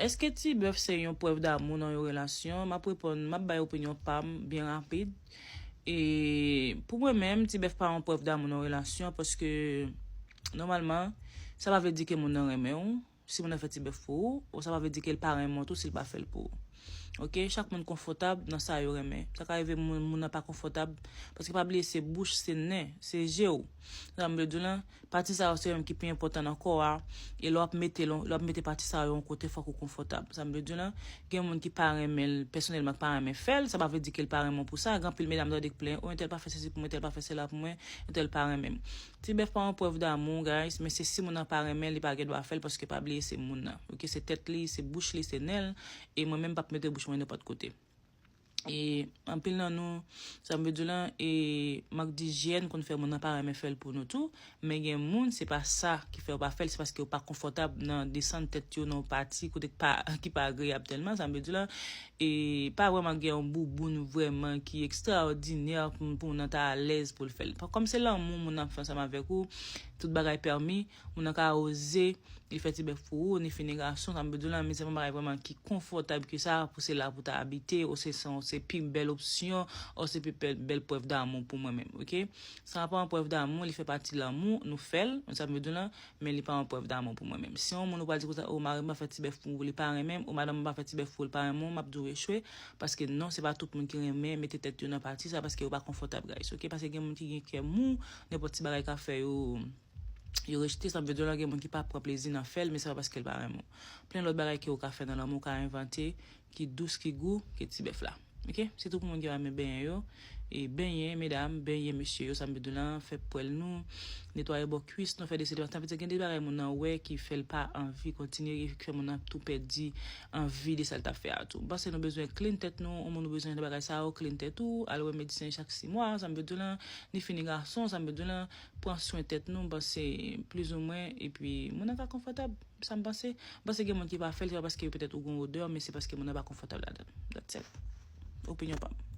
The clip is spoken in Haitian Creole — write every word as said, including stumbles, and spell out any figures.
Èske ti bèf se yon prèv damou nan yon relasyon? M ap reponn, m ap bay opinyon pa m byen rapid. E pou mwen menm, ti bèf pa yon prèv damou nan yon relasyon, paske nòmalman, sa pa vle di ke moun nan renmen w si moun nan fè ti bèf pou ou, ou sa pa vle di ke l pa renmen w tou si l pa fè l pou ou. Oke, chak moun konfòtab nan sa yo renmen. Sa ka rive moun, moun nan pa konfòtab, paske pa bliye se bouch, se nen, se je w. Sa m vle di w lan, pati sa yo se yo menm ki pi enpòtan nan kò a, e lè w ap mete l, lè w ap mete pati sa yo yon kote, fòk ou konfòtab. Sa m vle di w lan, gen moun ki pa renmen l pèsonèlman, ki pa renmen fè l, sa pa vle di ke l pa renmen w pou sa. Gen anpil medam tande k plenyen, o, entèl pa fè sesi pou mwen, entèl pa fè sela pou mwen, entèl pa renmen m. Ti bèf pa yon prèv damou, guys, men se si moun nan pa renmen l, li pa gen dwa fè l, paske pa bliye se moun nan. Oke, se tèt li, se bouch li, se nen l, e mwen menm m p ap mete bouch mwen nenpòt kote. E anpil nan nou, sa m vle di w lan, e mank dijyèn konn fè moun nan pa renmen fè l pou nou tou, men gen moun, se pa sa ki fè yo pa fè l, se paske yo pa konfòtab nan desann tèt yo nan yon pati kote ki pa, ki pa agreyab tèlman, sa m vle di w lan, e pa vrèman gen yon bouboun vrèman ki ekstraòdinè pou, pou moun nan ta alèz pou l fè l. Kòm se lanmou moun nan ap fè ansanm avèk ou, tout bagay pèmi, moun nan ka oze, li fè ti bèf pou ou, ni fi ni gason, sa m vle di w lan, men se pa yon bagay vrèman ki konfòtab ke sa, pou se la pou ta abite, ou se, se, se pi bèl opsyon, ou se pi bèl, bèl prèv damou pou mwen menm, oke? Sa pa yon prèv damou, li fè pati lanmou, nou fè l, sa m vle di w lan, men li pa yon prèv damou pou mwen menm. Si yon moun ou pral di konsa, o, mari m pa fè ti bèf pou ou, li pa renmen m, o, madanm mwen pa fè ti bèf pou ou, li pa renmen w, m ap di w echwe, paske non, se pa tout moun ki renmen mete tèt yo nan pati sa, paske yo pa konfòtab, guys, oke? Paske gen moun ki gen kè mou, nenpòt ti bagay ka fè yo, yo rejte, sa m vle di w lan, gen moun ki pa pran plezi nan fè l, men se pa paske l pa renmen w. Plen lòt bagay ke ou ka fè nan lanmou, ou ka envante, ki dous, ki gou, ke ti bèf la. Oke? Se tou pou moun ki pa renmen benyen yo. E benyen, medam, benyen, mesye yo, sa m vle di w lan, fè pwèl nou, netwaye bò kwis nou, fè desann vant. Sa vle di gen de bagay moun nan wè ki fè l pa anvi kontinye, ki fè moun nan tou pèdi anvi de sa l t ap fè a tou. M panse nou bezwen clean tèt nou, yon moun ou bezwen de bagay sa yo, clean tèt ou, al wè medsen chak sis mwa, sa m vle di w lan, ni fi ni gason, sa m vle di w lan, pran swen tèt nou, m panse plizoumwen, epi moun nan ka konfòtab, sa m panse. M panse gen moun ki pa fè l, se pa paske petèt ou gen odè, men se paske moun nan pa konfòtab ladan l. That's it. Opinyon pa m.